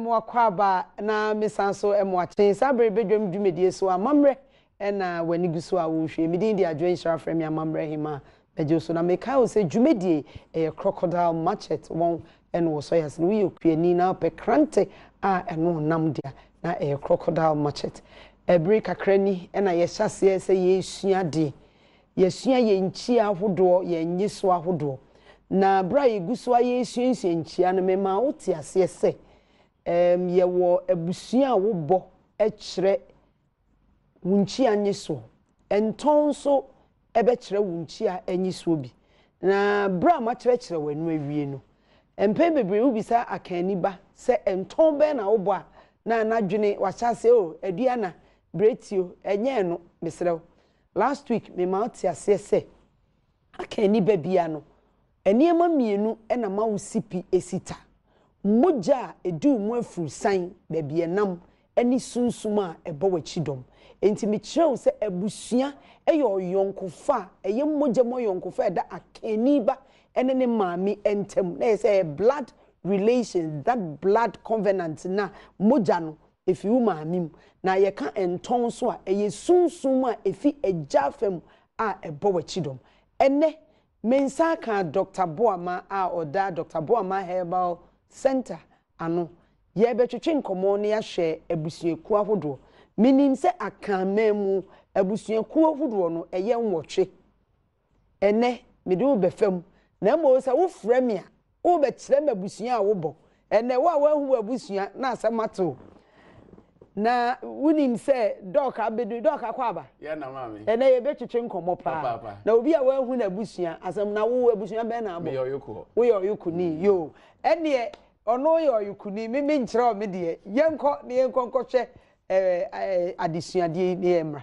mo akwaaba na mesan so mo akyen saa bere badwam dwumadie so amammerɛ na w'ani gu so a worehwɛ. Me din de Adwoa Nhyira frɛ me Amammerɛ Hemaa. Mɛgye wo so na mekae wo sɛ dwumadie ɛyɛ Crocodile Machete wɔn ɛna wɔsɔ yɛ ase no. Woyɛ okuani na wopɛ krante a ɛno ɔnam dea na ɛyɛ Crocodile Machete. Ɛbere kakra ni ɛna yɛhyɛ aseɛ sɛ yɛresua adeɛ. Yɛasua yɛn nkyia ahodoɔ, yɛn nnyesoɔ ahodoɔ. Na berɛ a yɛgu so a yɛresuasua nkyia no, memaa wote aseɛ sɛ ɛɛm yɛwɔ abusua a wobɔ kyerɛ wo nkyia nnyesoɔ. Ntɔn nso bɛkyerɛ wo nkyia nnyesoɔ bi. Na berɛ a makyerɛkyerɛ wo ɛno awie no, mpɛn bebree wobisa akanni ba sɛ ntɔn bɛn na wobɔ a na n'adwene wahyɛ aseɛ o, Aduana, Bretio, ɛnyɛ ɛno, mesrɛ wo. Last week mema wo te aseɛ sɛ akanni ba biara no, nneɛma mmienu na ma wo si pi si ta. Mogya a ɛdi wo mu afurusan, baabi ɛnam, ne sunsum a ɛbɔ w'akyi dɔm. Enti mekyerɛ wo sɛ abusua yɛ ɔyɔnkofa a ɛyɛ mogya mu ɔyɔnkofa a ɛda akanni ba ne ne maame ntam. Na ɛyɛ sɛ ɛyɛ blood relations, that blood covenant no a mogya no ɛfi wo maame mu. Na yɛka ntɔn nso a, ɛyɛ sunsum a ɛfi agya afa mu a ɛbɔ w'akyi dɔm. Ɛnnɛ, me nsa aka Dɔkta Boamah a ɔda Dɔkta Boamah Herbal Centre ano. Yɛrebɛtwetwe nkɔmmɔ na yɛahwɛ abusuakuo ahodoɔ. Menim sɛ Akanman mu abusuakuo ahodoɔ no, ɛyɛ nwɔtwe. Ɛnnɛ, mede wo rebɛfa mu, na mmom sɛ wofrɛ me a, worebɛkyerɛ me abusua a wobɔ. Ɛnnɛ, wo a woanhu w'abusua na asɛm ato wo. Na wonim sɛ Dɔk abedu, Dɔk akɔ aba? Yɛ na maame. Ɛnnɛ yɛbɛtwetwe nkɔmmɔ paa. Papaapa. Na obi a woanhu n'abusua asɛm, na wo abusua bɛn na abɔ? Meyɛ ɔyokoɔ. Woyɛ ɔyokoni, yoo. Ɛnneɛ, ɔno yɛ ɔyokoni, me menkyerɛ wo me deɛ. Yɛnkɔ na yɛnkɔ nkɔhwɛ ɛɛ ɛɛ adesuadeɛ yi na yɛmmra.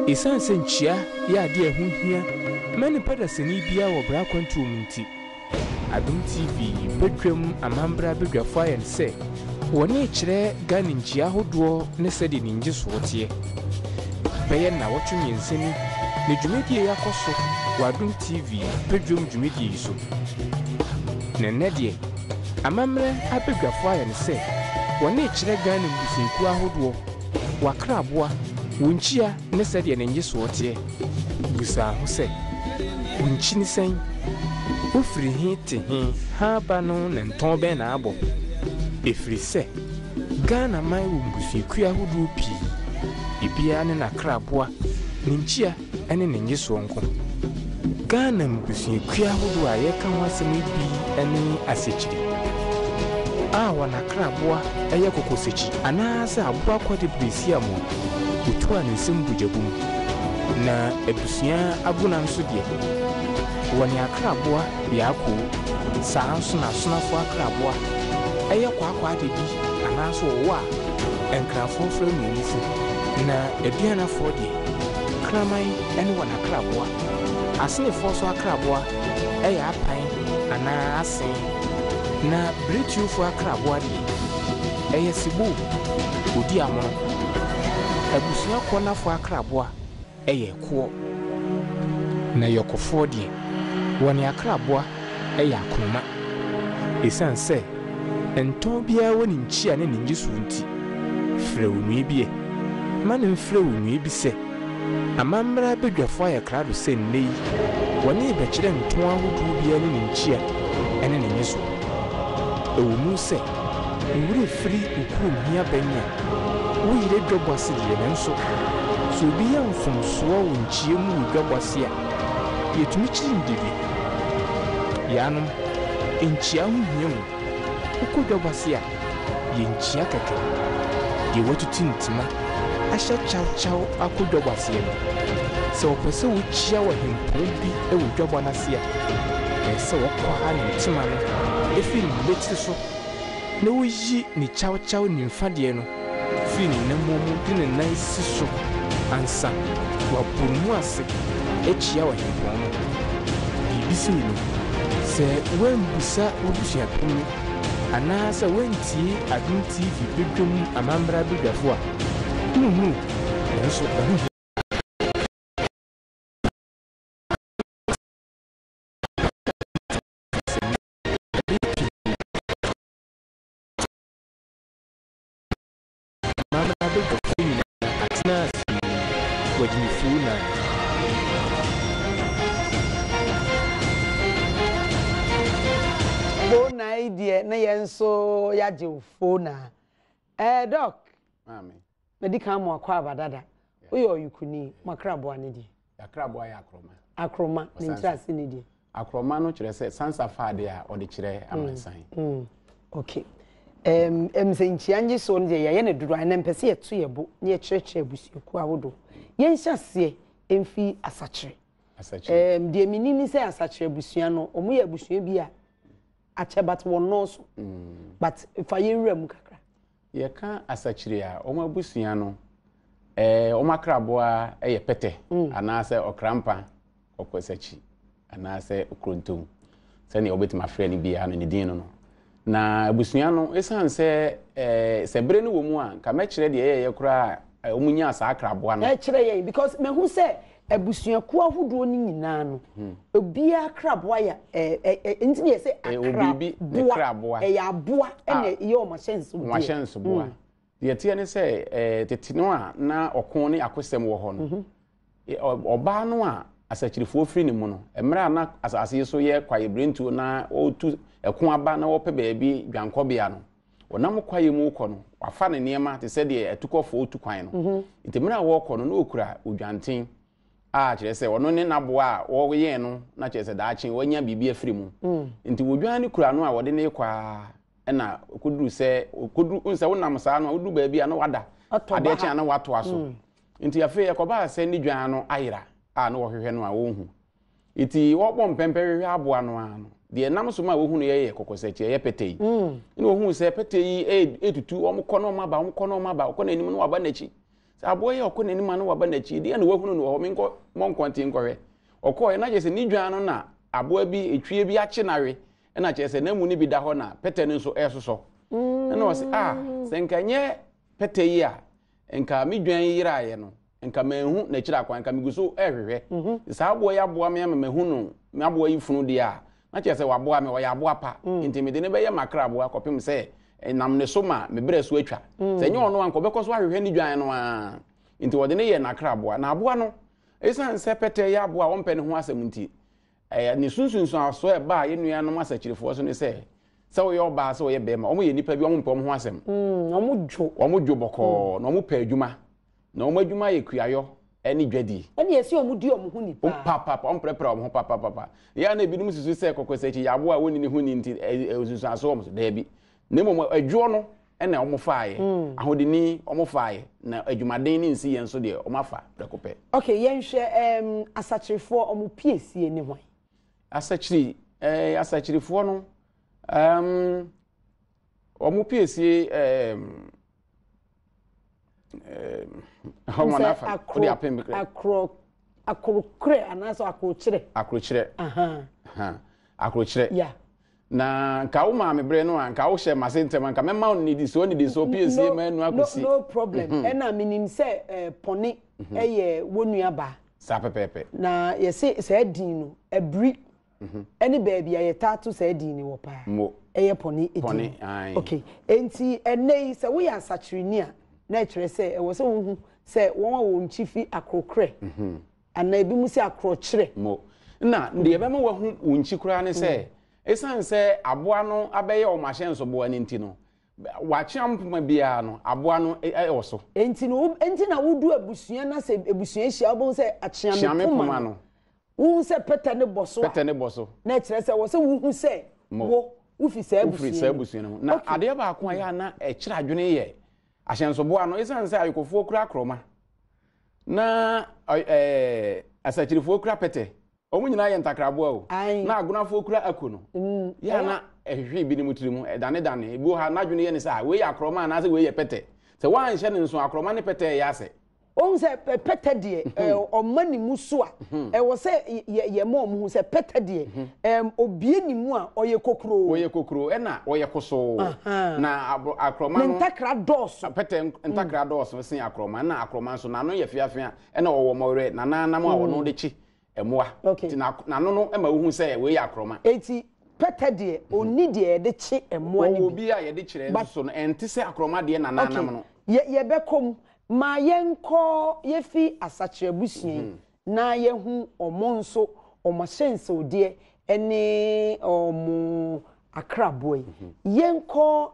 Esiane sɛ nkyia yɛ ade a ɛho hia ma nnipa dasani biara wɔ bra akwantuo mu nti, Adom TV badwam amambra badwafo ayɛ no sɛ wɔne rekyerɛ Ghana nkyia ahodoɔ ne sɛdeɛ ne ngyesoɔ teɛ. Bɛyɛ nnawɔtwe mmiɛnsa ni na dwumadie yi akɔ so wɔ Adom TV badwam dwumadie yi so. Na nnɛ deɛ, amammerɛ abadwafoɔ ayɛ no sɛ wɔne rekyerɛ Ghana mmusuakuo ahodoɔ, w'akraboa, wo nkyia ne sɛdeɛ ne nnyesoɔ teɛ. Busaa ho sɛ, Wo nkyi ne sɛn? Wofiri he te he ha ba no na ntɔn bɛn na abɔ? Ɛfiri sɛ, Ghana man wɔ mmusuakuo ahodoɔ pii, ebiara ne n'akraboa, ne nkyia ne ne nnyesoɔ nko. Ghana mmusuakuo ahodoɔ a yɛreka ho asɛm yi bi ne Asekyiri, a wɔn akraboa yɛ kɔkɔsakyi anaasɛ aboa kwatepiresia-moa, ɔtu a ne nsam bogya bom. Na abusua agona nso deɛ, wɔn akraboa yɛ akoo. Saa ara nso na asonafoɔ akraboa yɛ kwaakwaadabi anaasɛ ɔwɔ a Nkrafoɔ frɛ no owufo. Na Aduanafoɔ deɛ, kraman ne wɔn akraboa. Asenefoɔ nso akraboa yɛ apan anaa asen. Na Biretuofoɔ akraboa deɛ, ɛyɛ seboo, ɔdi amono. Abusua Kɔnafoɔ akraboa yɛ ɛkoɔ. Na Yɔkɔfoɔ deɛ, wɔn akraboa yɛ akonoma. Esiane sɛ ntɔn biara wɔ ne nkyia ne ne nnyesoɔ nti, frɛ onua bi ɛ. Ma no mfrɛ onua bi sɛ, Amammerɛ abadwafo ayɛ krado sɛ nnɛ yi wɔne rebɛkyerɛ ntɔn ahodoɔ biara ne ne nkyia ne ne nnyesoɔ. Ɛwɔ mu sɛ wo werɛ firi wo kurom hia bɛn a wo yere dwabɔ ase deɛ, nanso sɛ obi yɛ mfomsoɔ wɔ nkyia mu wɔ dwabɔ ase a, yɛtumi kyiri no dedua. Yaanom, nkyia ho hia o. Wokɔ dwabɔ ase a, yɛ nkyia kɛkɛ. Deɛ watutu ntoma ahyɛ kyawkyaw akɔ dwabɔ aseɛ no, sɛ ɔpɛ sɛ ɔkyia ɔhempɔn bi wɔ dwabɔ no ase a, ɛsɛ sɛ ɔkɔha ne ntoma no firi ne mmatiri so na ɔyi ne kyawkyaw nimfa deɛ no firi ne nammoa mu de ne nan si so ansa wabɔ ne mu ase akyia ɔhempɔn no. Biribi sei no, sɛ woammisa w'abusuapanin anaasɛ woantie Adom TV badwam amambra badwafo a, wonhunu, nanso ɛho hia. tenaa ase yi, wɔagye me fuu na. Fona yi deɛ na yɛn nso yɛagye wo fona. Ɛɛ Doc. Maame. Madi kan mo akɔ aba dada. Woyɛ ɔyukuni, mo akraboa ne deɛ? Yɛakraboa yɛ akorɔma. Akorɔma, ne nkyerɛase ne deɛ? Akorɔma no kyerɛ sɛ sansa fa adeɛ a ɔde kyerɛ amansan. Ok. Ɛm sɛ nkyia nye soɔ no deɛ yɛayɛ no dodo a, ɛnɛ mpɛ sɛ yɛto yɛn bo na yɛkyerɛkyerɛ abusuakuo ahodoɔ. Yɛnhyɛ aseɛ mfi Asakyere. Asakyere. Ɛm deɛ menim ne sɛ Asakyere abusua no, wɔn yɛ abusua bi a akyɛ but wɔnnɔɔso. But fa yɛn wura mu kakra. Yɛka Asakyiri a, wɔn abusua no, wɔn akraboa yɛ pɛtɛ anaasɛ ɔkrampa, kɔkɔsakyi anaasɛ okrontom, sɛnea wobɛtumi afrɛ no biara no, ne din no no. Na abusua no, ɛsiane sɛ sɛ bere no wɔ mu a, nka mɛkyerɛ deɛ ɛyɛyɛ koraa a wɔnyaa saa akraboa no. Ɛkyerɛ yɛn, because mahu sɛ abusuakuo ahodoɔ no nyinaa no, obiara kraboa yɛ ɛ ɛ nti na yɛsɛ akraboa, ɛyɛ aboa ɛna ɛyɛ wɔn ahyɛnsodeɛ. Wɔn ahyɛnsoboa. Deɛ ɛteɛ ne sɛ ɛɛ tete no a na ɔko ne akosɛm wɔ hɔ no, ɔbaa no a asakyirifoɔ firi ne mu no, mmerɛ a na asase yi so yɛ kwaeɛbirentuo na wɔretu ɛko aba na wɔrepɛ baabi dwankɔbea no, Ɔnam kwaeɛ mu rekɔ no, wafa ne nneɛma te sɛ deɛ atukɔfoɔ retu kwan no. Nti mmerɛ a wɔrekɔ no, na ɔkura odwanten a kyerɛ sɛ ɔno ne n'aboa a wɔyɛn no na kyerɛ sɛ daakye wanya biribi afiri mu. Nti odwan no kura no a wɔde no rekɔ ara ɛna ɔkɔduru sɛ ɔkɔduru wohu sɛ wonam saa no a woduru baabi a na wada adeɛ kye a na watoa so. Nti afei ɛkɔbaa sɛ ne dwan no ayera a na wɔhwehwɛ no a wɔnhu. Enti wɔbɔ mpɛmpɛ hwehwɛ aboa no ara no, deɛ ɛnam so ma wɔhu no yɛ kɔkɔsakyi, ɛyɛ pɛtɛ yi. Ɛna wɔhuu sɛ pɛtɛ yi retutu, wɔkɔ na wɔaba, wɔkɔ na wɔaba, ɔkɔ n'anim na waba n'akyi. Sɛ aboa yi a ɔkɔ n'anim a na waba n'akyi, deɛ na wɔahunu no wɔ hɔ, menkɔ mmɔ nkɔnten nkɔhwɛ. Ɔkɔɔɛ na kyerɛ sɛ ne dwan no na aboa bi, etwie bi akye no awe, ɛna kyerɛ sɛ n'amu no bi da hɔ na pɛtɛ no nso ɛresosɔ. Ɛna ɔse, ah, sɛ nka nyɛ pɛtɛ yi a, nka me dwan yi yeraeɛ no, nka manhu n'akyiri akwan, nka megu so rehwehwɛ. Mhm. Saa aboa yi aboa me ama mahu no, m'aboa yi funu deɛ a, na kyerɛ sɛ waboa me, ɔyɛ aboa pa. Mm. Nti mede no bɛyɛ m'akra aboa kɔpem sɛ nam ne so ma me berɛ so atwa. Mm. Sɛ ɛnyɛ ɔno a, nka ɔbɛkɔ so ahwehwɛ ne dwan no ara. Nti wɔde no yɛ n'akra aboa. Na aboa no, ɛsiane sɛ pɛtɛ yɛ aboa a wɔmpɛ ne ho asɛm nti, ɛyɛ ne sunsunsuansoɔ a ɛbaa yɛn nuanom asakyirifoɔ so ne sɛ, sɛ woyɛ ɔbaa sɛ woyɛ bɛrima, wɔyɛ nnipa bi wɔmpɛ wɔn ho asɛm. Mm, wɔn dwo. Wɔn dwo bɔkɔɔ, mm. na wɔn pɛ adwuma. Na wɔn adwuma yɛ kuayɔ ne dwadie. Ɛna yɛsi wɔn di wɔn ho ni paa. Papapa, wɔn prɛprɛ wɔn ho papapapa. Yɛ a na ebinom susu sɛ kɔkɔsakyi yɛ aboa a wɔnni ne ho ni nti nsunsuanso wɔn so. Daabi. Na mmom adwoɔ no na wɔn faeɛ. Mm. Ahodini wɔn faeɛ. Na adwumaden ne nsiyɛ nso deɛ wɔn afa prɛko pɛ. Okay, yɛnhwɛ um, asakyerefoɔ wɔn piesie ne hwan? Asakyiri, eh, asakyirifoɔ no, um, wɔn piesie um, Ɔmo na afa wode apem bi kra. Akorɔ akorokorɛ anaasɛ akorokyerɛ. Akorokyerɛ. Akorokyerɛ. Yeah. Na nka wo maame bere no a nka wo hyɛ mase ntɛm nka mɛma wo nnidisoɔ nnidisoɔ piesie ma anu akɔsi. No problem. Mhm. Ɛna menim sɛ eh, pɔne mhm. ɛyɛ wo nua baa. Saa pɛpɛɛpɛ. Na yɛse saa din no abiri ɛne baabi a yɛtaa to saa din no wɔ paa. Mo. Ɛyɛ pɔne edin. Pɔne, ae. Okay. Enti ɛnnɛ yi sɛ woyɛ asakyereni a, na ɛkyerɛ sɛ ɛwɔ sɛ wohu sɛ wɔn a wɔn nkyi fi akorokorɛ anaa ebinom sɛ akorɔkyerɛ. Mo. Na deɛ ɛbɛma woahu wo nkyi koraa ne sɛ, ɛsiane sɛ aboa no abɛyɛ wɔn ahyɛnsoboa no nti no, wɔakyea mpoma biara no, aboa no wɔ so. Enti no, enti na wodu abusua na sɛ abusua hyia a, wobɛhu sɛ akyeame poma no. Wohu sɛ pɛtɛ no bɔ so a, Pɛtɛ no bɔ so. na ɛkyerɛ sɛ ɛwɔ sɛ wohu sɛ Mo. wo, wofi saa Wofiri abusua saa no mu. abusua no mu. Na Okay. adeɛ baako a ɛyɛ a na ɛkyerɛ adwene yɛ ahyɛnsoboa no, ɛsiane sɛ ayokofoɔ kura akorɔma na ɔ- ɛɛ, asakyirifoɔ kura pɛtɛ, wɔn nyinaa yɛ ntakraboa o, Ae. na agonafoɔ kura ako no, Mm, yɛ a ɛyɛ na ɛhwehwe ebinom tiri mu, ɛdanedane. Ebi wɔ hɔ a n'adwene yɛ ne sɛ, ah, wei yɛ akorɔma anaasɛ wei yɛ pɛtɛ. Sɛ woanhyɛ no nso, akorɔma ne pɛtɛ yɛ asɛ. Wohu sɛ pɛtɛ deɛ ɔma ne mu so a, ɛwɔ sɛ yɛma wɔn hu sɛ pɛtɛ deɛ obie ne mu a ɔyɛ kokuroo. Ɔyɛ kokuroo ɛna ɔyɛ kosoo. Na akorɔma no. Ne ntakra dɔɔso. Pɛtɛ ntakra dɔɔso sen akorɔma. Ɛna akorɔma nso n'ano yɛ feafea ɛna ɔwɔ mmɔwerɛ nananam a ɔno de kye mmoa. Okay. Nti n'ano no ma wohu sɛ wei yɛ akorɔma. Eti pɛtɛ deɛ ɔnni deɛ yɛde kye mmoa no bi. Ɔwɔ bi a yɛde kyerɛ nso so no ɛnte sɛ akorɔma deɛ nananam no. Okay. Yɛbɛkɔ mu. Ma yɛnkɔ yɛfi Asakyera abusua yi na yɛhu wɔn nso wɔn ahyɛnsewdeɛ ne wɔn akraboa yi. Yɛnkɔ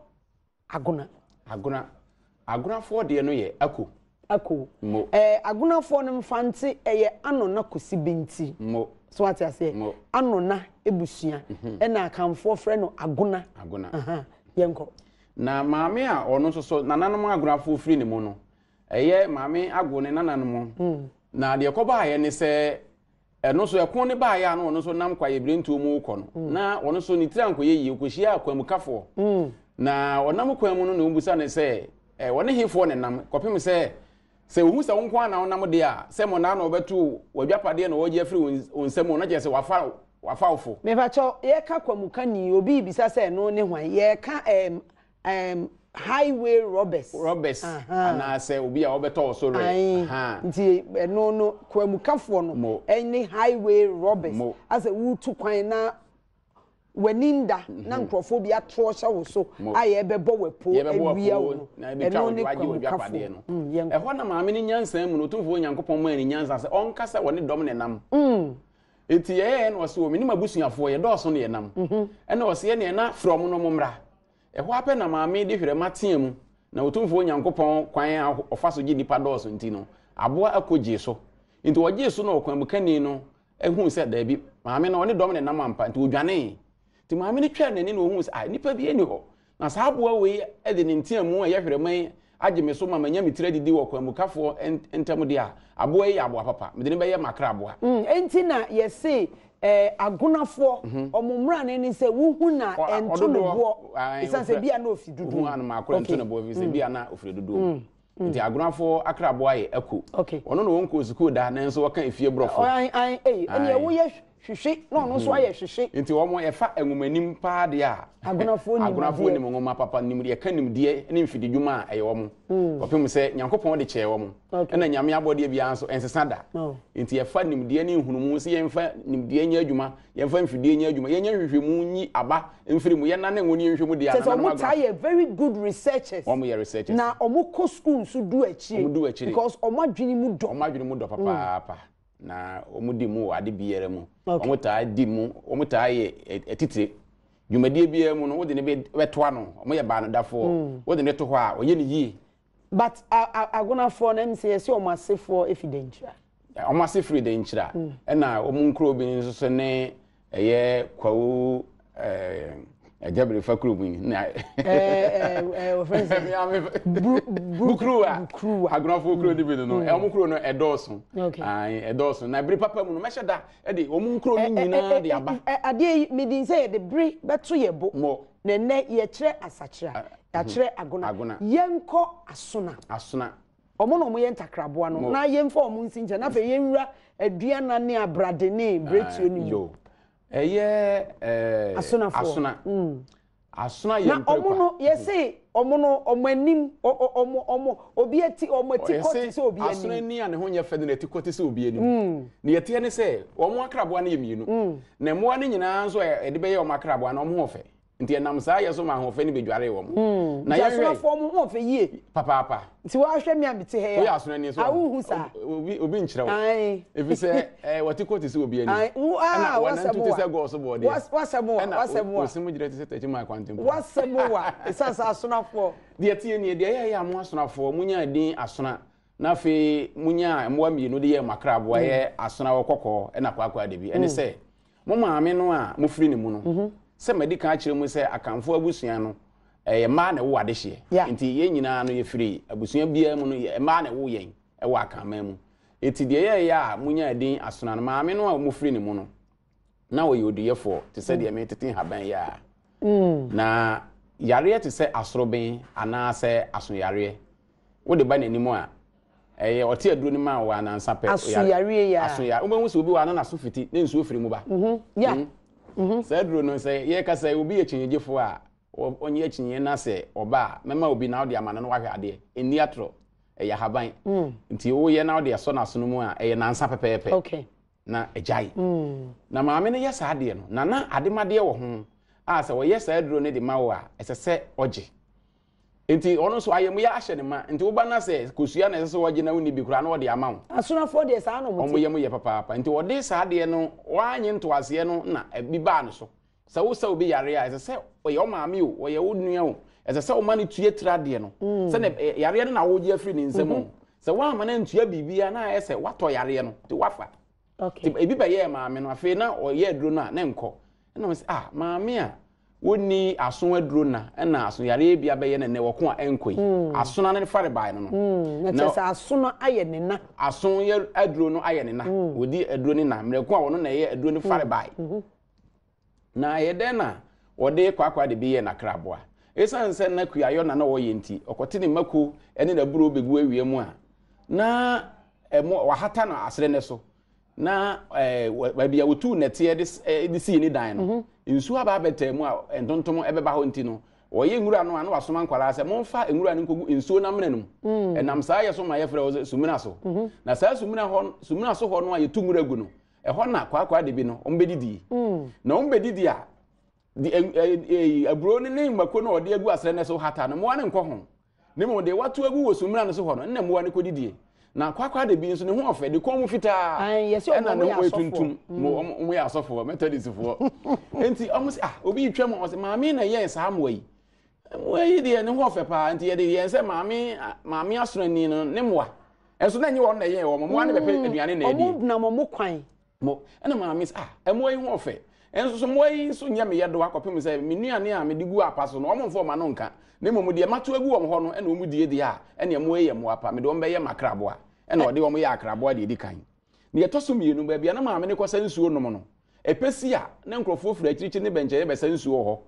Agona. Agona. Agonafoɔ deɛ no yɛ Ako. Ako. Mo. Ɛɛ Agonafoɔ no Mfantse ɛyɛ Anona Kosi Binti. Mo. So wate aseɛ? Mo. Anona ebusua. Ɛna Akanfoɔ frɛ no Agona. Agona. Aha. Yɛnkɔ. Na maame a ɔno nso so nananom Agonafoɔ firi ne mu no, ɛyɛ Maame Ago ne nananom. Na deɛ ɛkɔbaeɛ ne sɛ, ɛno nso ɛko no baeɛ a na ɔno nso nam kwaeɛbirentuo mu rekɔ no, na ɔno nso ne tiri ankɔyɛ yie, ɔkɔhyiaa kwamukafoɔ. Na ɔnam kwan mu no na ɔbisa no sɛ, ɔne hefoɔ na ɛnam, kɔpem sɛ, sɛ ɔhu sɛ wo nko ara na wonam deɛ a, sɛ mmɔnaa na ɔbɛto w'adwapadeɛ na ɔregye afiri wo nsam o, na kyerɛ sɛ wafa wafa wo fo. Mepakyɛw, yɛka kwamukani, obi rebisa sɛ ɛno ne hwan? Yɛreka ɛɛm ɛɛm highway robbers. Robbers, Ahaa. anaasɛ obi a ɔbɛtɔ wo so werɛ. Ae, Ahaa. nti ɛno no, kwamukafoɔ no Mo. ɛne highway robbers. Mo. Asɛ woretu kwan na w'ani nda na nkurɔfoɔ bi atorɔ hyɛ wo so Mo. a yɛrebɛbɔ wo apuo Yɛbɛbɔ wo awia wo apuo no, na yɛbɛtwa ɛno wo ne de agye kwamukafoɔ. w'adwapadeɛ no. Mm, yɛnkɔ. Ɛhɔ na maame no nyansa mu no, Otumfoɔ Nyankopɔn maa no nyansa sɛ ɔnka sɛ ɔne dɔm na ɛnam. Enti yɛyɛɛ na ɔse o, me ne m'abusuafoɔ yɛdɔɔso na yɛnam. Ɛna ɔse ɛneɛ na frɛ ɔmo na ɔmo mmra. Ɛhɔ ara pɛ na maame de hwerɛma teaa mu, na Otumfoɔ Nyankopɔn kwan a ɔfa so gye nnipa dɔɔso nti no, aboa ako gyee so. Enti ɔgyee so na ɔkwanmukani no huu sɛ daabi, maame no ɔne dɔm na ɛnam ampa, nti ɔdwanee. Nti maame no twaa n'ani na ɔhuu sɛ, ah, nnipa biara nni hɔ. Na saa aboa wei de ne nteamu a ɛyɛ hwerɛma yi agye me so ma manya me tiri adidi wɔ kwanmukafoɔ ntam deɛ a, aboa yi yɛ aboa papa, mede no bɛyɛ m'akraboa. Enti na yɛse agonafoɔ, wɔn mmrane ne sɛ wohu no a, ɛnto no boɔ, ɛsiane sɛ ebia na ɔfi dodoɔ mu. Wohu anomaa korɔ ɛnto no boɔ ɛfiri sɛ ebia na ɔfiri dodoɔ mu. Nti agonafoɔ akraboa yɛ ako. Ɔno na ɔnkɔɔ sukuu da nanso ɔka efie borɔfo. Ei, ɛneɛ woyɛ hwehwe na ɔno nso ayɛ hwehwe. Nti wɔn ɛfa nwomanim paa deɛ a, Agonafoɔ nim agonafoɔ adeɛ. nim nwoma papa, nim yɛka nimdeɛ ne mfididwuma a ɛyɛ wɔn. Kɔpem sɛ Nyankopɔn de kyɛɛ wɔn. Ɛna Nyame abɔdeɛ biara nso ɛnsesa da. Nti ɛfa nimdeɛ ne nhunumu sɛ yɛmfa nimdeɛ nyɛ adwuma, yɛmfa mfidie nyɛ adwuma, yɛnyɛ nhwehwɛmu nyi aba mfiri mu, yɛnnane ngo ne yɛnhwɛ mu deɛ a, Kyerɛ sɛ nananom wɔn taa agonafoɔ. yɛ very good researchers. Wɔn yɛ researchers. Na wɔn kɔ school nso du akyire. Wɔn du akyire. Because wɔn adwene mu dɔ. Wɔn adwene mu dɔ papaapa. Na wɔdi mu wɔ ade biara mu. Wɔtaa di mu, wɔtaa yɛ atitire. Dwumadie biara mu no, wode no bɛto ano. Wɔyɛ baanodafoɔ. Wode no to hɔ a, wɔyɛ no yie. But Agonafoɔ no, ɛm sɛ yɛse wɔn asefoɔ fi Dankyira. Wɔn ase firi Dankyira. Ɛna wɔn nkuro bi nso so ne ɛyɛ Kwawu Agyaberefa kurom yi na wɔfrɛ no sɛ Bukuruwa Agonafoɔ kuro no bi no no wɔn kuro no ɛdɔɔso ɛdɔɔso na bere papa mu no mɛhyɛ da de wɔn nkuro no nyinaa de aba. Adeɛ yi medi sɛ yɛde bere bɛto yɛ bo na ɛnɛ yɛkyerɛ asakyera yɛakyerɛ agona yɛnkɔ asona. Asona. Wɔn na wɔyɛ ntakraboa no, na yɛmfa wɔn nsi nkyɛn, na afei yɛnwura aduana ne abrade ne bretuo no mu. Ɛyɛ ɛɛ Asonafoɔ. Asona. Asona yɛ Na mprɛkwa. wɔn no yɛse wɔn no wɔn anim wɔn wɔn obi ati wɔn ati kɔ te sɛ obi anim. Asono ani a ne ho nyɛ fɛ de n'ati kɔ te sɛ obi anim. Nea ɛteɛ ne sɛ wɔn akraboa no yɛ mmienu. Na mmoa no nyinaa nso a yɛde bɛyɛ wɔn akraboa no wɔn ho fɛ. Nti ɛnam saa yɛ so ma ahoɔfɛ no bɛdwaree wɔn. Na yɛhwɛ. Nti asonafoɔ mo ho ɔfɛ yie. Papaapa. Nti woahwɛ me a mete ha yi a. Woyɛ asonani nso. A wonhu saa. Obi obi nkyerɛ wo. Ae. Ɛfiri sɛ ɛɛ wɔte kɔ te sɛ obi anim. Ae wo aa Ɛna wasɛm wɔnantu wa. te sɛ gɔɔ so bɔɔdeɛ. Wasɛm wa wasɛm wa. Ɛna wɔsi mu gyina te sɛ takyi maa kwantempo. Wasɛm wa ɛsiane sɛ asonafoɔ. Deɛ ɛteɛ nie, deɛ ɛyɛ a mo asonafoɔ monyaa din asona na afei monyaa mmoa mmienu de yɛɛ mo akraboa yɛ asona wɔ kɔkɔɔ ɛna kwaakwaadabi ɛne sɛ Mo maame no a mofiri ne mu no, sɛ madi kan akyerɛ mu sɛ Akanfoɔ abusua no, ɛyɛ mmaa na ɛwo adehyeɛ. Nti yɛn nyinaa no yɛfiri abusua biara mu no, mmaa na ɛwo yɛn wɔ Akanman mu. Enti deɛ ɛyɛeɛ a monyaa din Asona no, maame no a mofiri ne mu no, na ɔyɛ oduyɛfoɔ te sɛ deɛ meretete nhaban yi ara. Na yareɛ te sɛ asoroben anaasɛ asoyareɛ, wode ba n'anim a, ɛyɛ ɔte aduro no ma wo a nansa pɛ. Aso yareɛ yi a. Aso yare. Wobɛhu sɛ obi wɔ a na n'aso fiti na nsuo firi mu ba. Ya. Saa aduro no sɛ yɛka sɛ obi yɛ kyinnyegyefoɔ a, ɔnyɛ akyinnyeɛ na sɛ ɔba a, mɛma obi na wode ama no na wahwɛ adeɛ. Ɛnni atorɔ. Ɛyɛ ahaban. Nti woyɛ na wode asɔ n'aso no mu a, ɛyɛ nansa pɛpɛɛpɛ. Na agyae. Na maame no yɛ saa adeɛ no, na na ademadeɛ wɔ ho a sɛ ɔyɛ saa aduro no de ma wo a, ɛsɛ sɛ ɔgye. Nti ɔno nso ayamuyɛ ahyɛ ne ma. Nti woba na sɛ kosua na ɛsɛ sɛ wɔgye na wonni bi koraa na wɔde ama wo. Asonafoɔ deɛ saa na wɔn te. Wɔn yam yɛ papaapa. Nti wɔde saa adeɛ no wɔanye ntoaseɛ no na ebi baa ne so. Sɛ wo sɛ obi yare a ɛsɛ sɛ ɔyɛ wo maame o, ɔyɛ wo nua o, ɛsɛ sɛ woma no tua tiri adeɛ no. Mm. Sɛ yareɛ no na wogye afiri ne nsam o. Mm-hmm. Sɛ woamma no antua biribiara na ayɛ sɛ woatɔ yareɛ no, nti woafa. Okay. Nti ebi bɛyɛɛ maame no afei na ɔyɛ aduro no a na nkɔ. Ɛna wɔn sɛ ah maame a wɔnni aso aduro na ɛna aso yareɛ bi abɛyɛ no nnɛ wɔko a ɛnkɔ yi. Mm. Asona ne farebae no no. Mm. Na kyerɛ sɛ aso no ayɛ ne na. Aso yɛ aduro no ayɛ ne na. Mm. Wɔdi aduro ne na mmerɛ ko a wɔno na ɛyɛ aduro no farebae. Mm -hmm. Na ɛyɛ dɛn na wɔde kwaakwaadabi yɛɛ n'akraboa? Esiane sɛ na kuayɔ na na ɔyɛ nti, ɔkɔte ne mako ne n'aburow begu awia mu a, na ɛmo wahata no asere no so. Na ɛɛ baabi a wotuu nnɛteɛ de de sii ne dan no, mhm. nsuo aba abɛtaa mu a ntontom ɛbɛba hɔ nti no, wɔyɛ nwura no a na wasoma nkwadaa sɛ momfa nwura no nkɔgu nsuo no amena no mu. Mm. Ɛnam saa yɛ so ma yɛfrɛ hɔ sɛ sumina so. Mhm. Na saa sumina hɔ sumina so hɔ no a yɛtu nwura gu no, ɛhɔ na kwaakwaadabi no wɔbɛdidi na wɔbɛdidi a de aburo no ne mako no a wɔde agu asrɛ no so hata no mmoa no nkɔ ho ne mmom deɛ wɔato agu wɔ sumina no so hɔ no nna mmoa no kɔdidie na kwaakwaadabi nso ne ho ɔfɛ de kɔn mu fitaa ɛna ne ho yɛ tuntum wɔn yɛ asɔfoɔ methodistfoɔ nti wɔn sɛ ah obi retwa mu ɔsɛ maame na yɛn saa mmoa yi Mmoa yi deɛ ne ho ɔfɛ paa nti yɛde yɛn sɛ maame maame asonani no ne mmoa. Ɛnso na ɛnyɛ wɔn na ɛyɛn wɔn mmoa no bɛpɛ mm, aduane na ɛdi. Wɔn nam wɔn kwan. Mo ɛna maame sɛ ah mmoa yi ho ɔfɛ. Ɛnso so mmoa yi nso nyɛ me yɛ do akɔpem sɛ me nnuane a mede gu apa so no wɔn mfa wɔn ano nka. Na mmom deɛ mato agu wɔn hɔ no ɛna wɔn die deɛ a ɛna mmoa yi yɛ mmoa pa mede wɔn bɛyɛ m'akraboa. Ɛna ɔde wɔn yɛ akraboa deɛ edi kan. Nea ɛtɔ so mmienu, baabi a na maame no kɔsa nsuo nom no, ɛpɛ si a, na nkurɔfoɔ firi akyirikyiri ne bɛnkyɛeɛ bɛsa nsuo wɔ hɔ.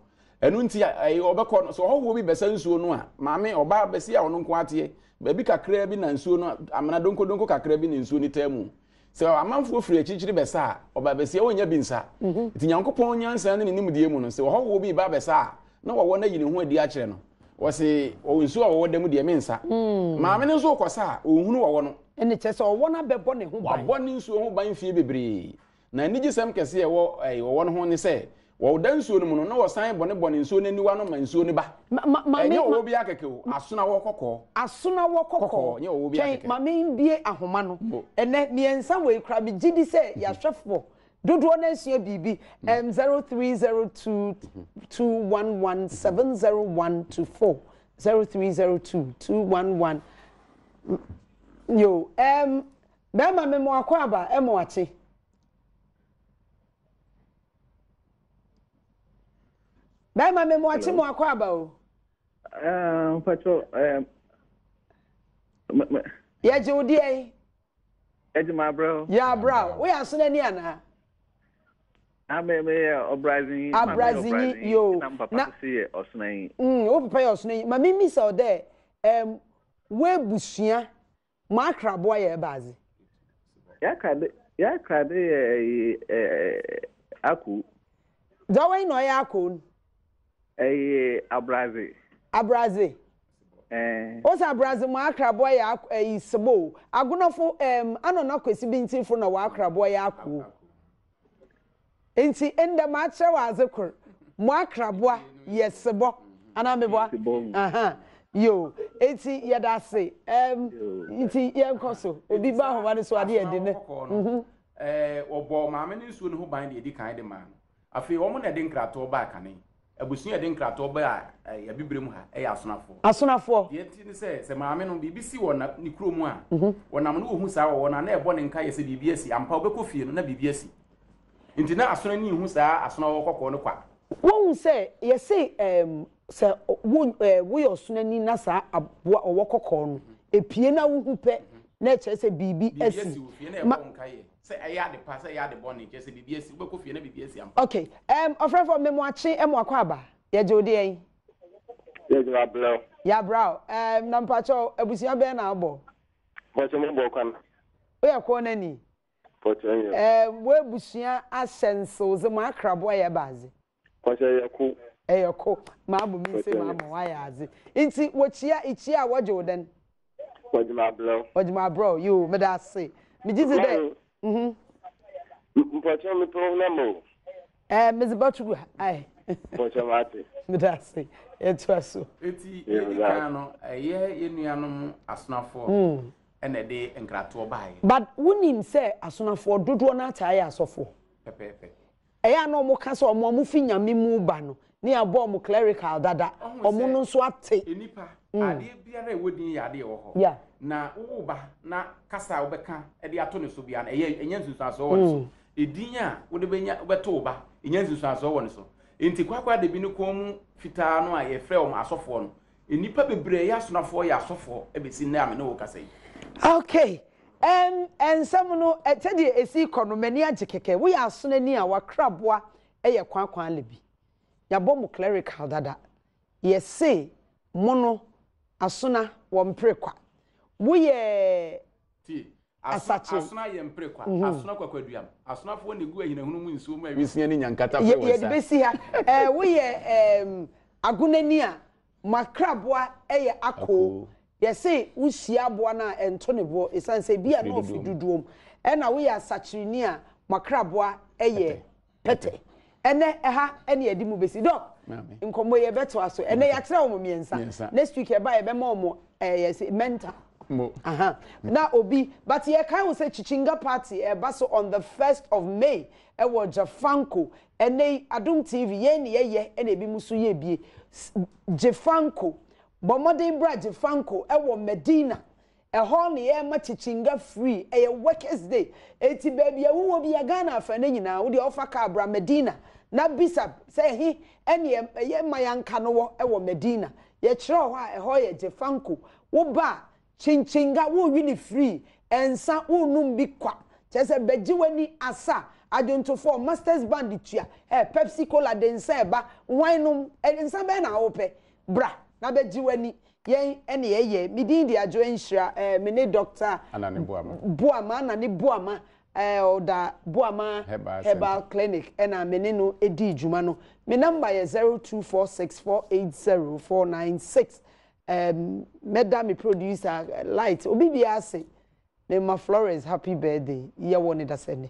Ɛno nti, ɔbɛkɔ no, sɛ ɔhɔhoɔ bi bɛsa nsuo no a, maame, ɔbaa bɛsi a ɔno nko ateɛ, baabi kakraa bi na nsuo no, amena donkodonko kakraa bi na nsuo no taa mu. Sɛ amanfoɔ firi akyirikyiri bɛsa a, ɔbaa bɛsi a ɔnnya bi nsa. Mhm. Nti Nyankopɔn nyansa ne ne nimdeɛ mu no, sɛ ɔhɔhoɔ bi ba bɛsa a, na wɔwɔ no ayi ne ho adi akyerɛ no. Wɔse, nsuo a wɔwɔ da mu deɛ mensa. Mm. Maame no nso rekɔsa a, ɔnhunu wɔwɔ no. Ɛne kyerɛ sɛ ɔwɔ no abɛbɔ ne ho ban. Wabɔ ne nsuo ho ban mfie bebree. Na anigyesɛm kɛse a ɛwɔ ɔwɔ no ho ne sɛ, wɔda nsuo no mu no, na wɔsan bɔnebɔne nsuo no aniwa no ma nsuo no ba. Ɛnyɛ ɔwɔ biara kɛkɛ o, asonawɔ kɔkɔɔ. Asonawɔ kɔkɔɔ. Ɛnyɛ ɔwɔ biara kɛkɛ. Twɛn, ma membue ahoma no. Ɛnnɛ, mmiɛnsa wei koraa, megye di sɛ yɛahwɛfoɔ dodoɔ no asua biribi. Um, 0302 211 701 to 4. 0302 211 Yo, um, bɛrima me mo akɔ aba ɛmo akye. Bɛrima me mo akye mo akɔ aba o. Ah, mpacho, um, yɛgye wo deɛ yi. Yɛgye ma abrɛ o. Yɛ abrɛ o. Woyɛ asonani anaa? Ah, me me yɛ ɔbrazinyi. Abrazinyi yo. Na papa so yɛ ɔsonanyi. Mm, wo papa yɛ ɔsonanyi. Ma me misa wo dɛ, um, w'ebusua mo akraboa yɛ ebɛadze? Y'akrade y'akrade yɛ ɛyi ako. Dza ɔwɔ yi na ɔyɛ ako no. Ɛyɛ abradze. Abradze. Ɛɛ. Ose abradze mo akraboa yɛ ɛyi sebo o. Agonɔfo ɛɛm anɔna kwesi bintinfo na w'akraboa yɛ ako o. Ntsi ndɛ makyerɛ wo adze kor, mo akraboa yɛ sebɔ, anaa meboa? Aha, yoo, ntsi yɛda ase, ɛɛm, ntsi yɛnkɔ so, obi ba ahoma no so a ne yɛde ne. Kɔkɔɔ no, ɛɛ, wɔbɔɔ maame no nsuo no ho ban deɛ ɛdi kan de maa no. Afei wɔn na ɛde nkratoɔ baa kane. Abusua a ɛde nkratoɔ baa ɛɛ Abibirem ha yɛ Asonafoɔ. Asonafoɔ. Deɛ nti ne sɛ, sɛ maame no, biribi si wɔ na, ne kurom a, wɔnam no wɔhu saa wɔwɔ no a, na ɛbɔ ne nkaeɛ sɛ biribi asi. Ampa, ɔbɛkɔ fie no, na biribi asi. Nti na asono ani nhu saa asono a ɔwɔ kɔkɔɔ no kwa. Wohu sɛ yɛse ɛɛm sɛ wo ɛɛ woyɛ ɔsono ani na saa aboa ɔwɔ kɔkɔɔ no epue na wohu pɛ na ɛkyerɛ sɛ biribi Biribi asi. asi wɔ fie na Ma ɛbɔ wo nkaeɛ sɛ ɛyɛ ade pa, sɛ ɛyɛ ade bɔne, kyerɛ sɛ biribi asi. Wobɛkɔ fie na biribi asi ampa. Ok, ɛɛm ɔfrɛfoɔ memoakye ɛmoakɔ aba, yɛgye wo deɛn? Yɛgye wo abrɛ o. Yɛabrɛ o, ɛɛm na mpakyɛw abusua bɛn na wobɔ? Mpakyɛw mebɔ kwan. Woyɛ kɔɔnani? Pɔkyɛ nyɛ. Ɛɛ w'ebusua ahyɛnsewdze mo akraboa yɛ ebɛadze? Pɔkyɛ yɛ ko. Ɛyɛ ko. Maabɔ me nsamu ama w'ayɛ adze. Ntsi wokyia, ikyia a wɔgye wo dɛn? Wɔgye me abrɛw. Wɔgye me abrɛw. Yoo, meda ase. Megye dzi dɛ. Mhm. Mpɔkyɛ mepɛ wo namba o. Ɛɛ medze bɔto gua. Ae. Bɔkyɛ mate. Meda ase. Yɛtoa so. Eti yɛdi kan no, ɛyɛ yɛn nuanom asonafoɔ ɛna ɛde nkratoɔ baeɛ. But wonim sɛ asonafoɔ dodoɔ no ataa yɛ asɔfoɔ? Pɛpɛɛpɛ. Ɛyɛ a na wɔka sɛ wɔn a wɔfi Nyame mu ba no, ne yɛabɔ wɔn clerical dada, Ɔhu wɔn sɛ no nso ate. Nnipa, adeɛ biara a ɛwɔ din yɛ adeɛ ɛwɔ hɔ. Na wowo ba na kasa a wobɛka de ato ne so biara no, ɛyɛ ɛnya nsunsuansoɔ wɔ ne so. Edin a wode bɛnya wobɛto wo ba, ɛnya nsunsuansoɔ wɔ ne so. Enti kwaakwaadabi no kɔn mu fitaa no a yɛfrɛ wɔn asɔfoɔ no, nnipa bebree a ɛyɛ asonafoɔ yɛ asɔfoɔ bɛsi nnɛ a me ne wo rekasa yi. Okay, ɛm, nsɛm no, sɛdeɛ ɛsi rekɔ no, m'ani agye kɛkɛ. Woyɛ asonani a, w'akraboa yɛ kwaakwa alebi. Yɛabɔ mo clerical dada. Yɛse mo no, asona, wɔmpere kwa. Woyɛ Tie, aso, Asakye. asona yɛ mpere kwa, asona kwakwaduam, asonafoɔ na egu ahinahunu mu nsuo mu a awisia ne nyankata Yɛ, fere wɔn yɛde nsa. bɛsi ha. Ɛɛ, woyɛ ɛɛm, agonani a, m'akraboa yɛ akoo. Akoo. Yɛse wohyia aboa no a, ɛnto ne boɔ, ɛsiane sɛ ebia Ɔfiri na ɔfiri dodoɔ mu. dodoɔ mu. Ɛna woyɛ asakyereni a, m'akraboa yɛ Pɛtɛ. Pɛtɛ. Ɛnɛ ɛha ɛne yɛde mu bɛsi. Doc, nkɔmmɔ yi yɛbɛtoa so. Ɛnɛ yɛakyerɛ wɔn mmiɛnsa. Next week ɛba a yɛbɛma wɔn ɛɛ yɛse mental. Mo. Aha. Na obi, but yɛkae wo sɛ Chichinga party ɛreba so on the first of May ɛwɔ Jafanko. Ɛnɛ yi Adom TV yɛn ne yɛyɛ ɛna ebi mo nso yɛ bie. Jafanko. Bɔ mmɔden bra Jafanko ɛwɔ Medina. Ɛhɔ na yɛma kyekyenga free, ɛyɛ workers day, enti baabi a wowɔ bia Ghana afa no nyinaa wodeɛ wofa car bra Medina na bisa sɛ ɛhe ɛne yɛma yɛnka no wɔ ɛwɔ Medina, yɛkyerɛ wo hɔ a ɛhɔ yɛ Gyefanko, woba a kyenkyenga worewe no free, nsa worenom bi kwa, kyerɛ sɛ bɛgye w'ani asa, adwontofoɔ, masters band tua, eh Pepsi cola de nsa ɛba, hwan nom, nsa bɛn na wopɛ, bra na bɛgye w'ani. Yɛn ɛne yɛyɛ. Me din de Adwoa Nhyira eh, me ne Doctor Anane Boama. Boama, Anane Boama eh, ɔda Boama Herbal Herbal Center. Clinic ɛna me ne no dii dwuma no. Me number yɛ 0246480496. Um, mɛda me producer eh, Light, obi biara ase. Me ma Florence happy birthday, yɛwɔ ne dasani.